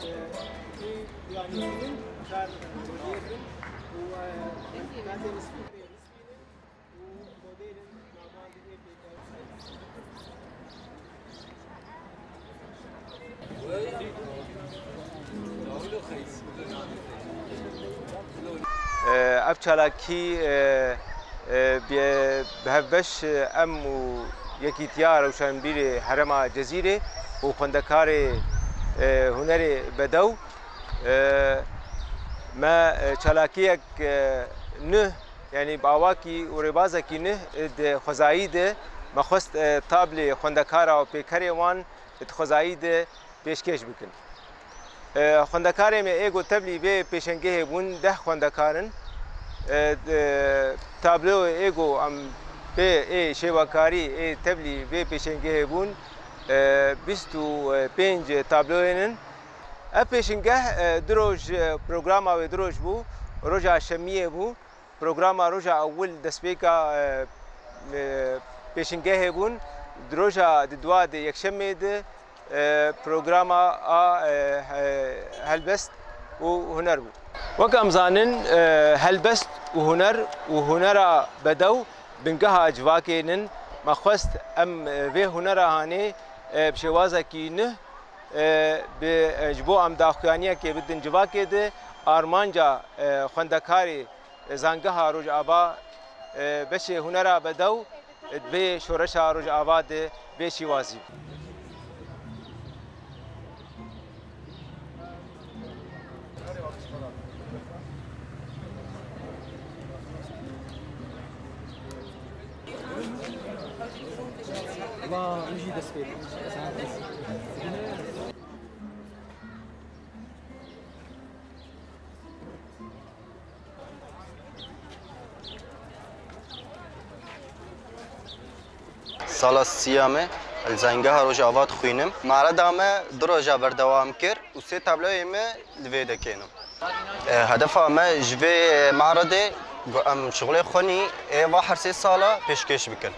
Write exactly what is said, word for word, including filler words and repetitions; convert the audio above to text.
Ev çalakî, e, e, bi, bi hevbeş, e, em û Yekîtiya Rewşenbîrê Herêma Cezîrê û xwendekarê, e, hunerê Bedew, e, me, e, çalakiyek, e, nuh, yanî bi awakî û rêbazekî nuh, e, di xwezayî de me xwest, e, tablê xwendekara û pêkerê wan di xwezayî de pêşkêş bikin. E, xwendekarê me ê ku tevlî vê pêşengehê bûn deh xwendekar in. E, e, tabloyê ê ku em pê ê şêwekarî ê tevlî vê pêşengehê bûn, e, bîst û pênc tabloyên in. Ev pêşingeh, e, du roj, e, programa wê du roj bû. Roja şemiyê bû. Programa roja ewil destpêka, e, e, pêşingehê bûn. Di roja di dua di yekşemê de, e, programa a, e, he-, helbest û huner bû. Wek em zanin, e, helbest û huner û hunera bedew bingeha civakê nin. Me xwest em, e, vê hunera hanê, e, bi şêwazekî nuh, e, bi, e, ji bo em daxuyaniyekê bidin civakê de armanca, e, xwendekarê zangeha Rojava, e, beşê hunera bedew, e, di vê şoreşa Rojava de vê şîwazî. Sala siya me li Zangeha Rojava dixwînim. Mereda me du roja berdewam kir û sê tabloyê me li vê de kênim. E, hedefa me ji vê meredê ku em şixulê xwe nî ê va her sê sala pêşkêş bikin.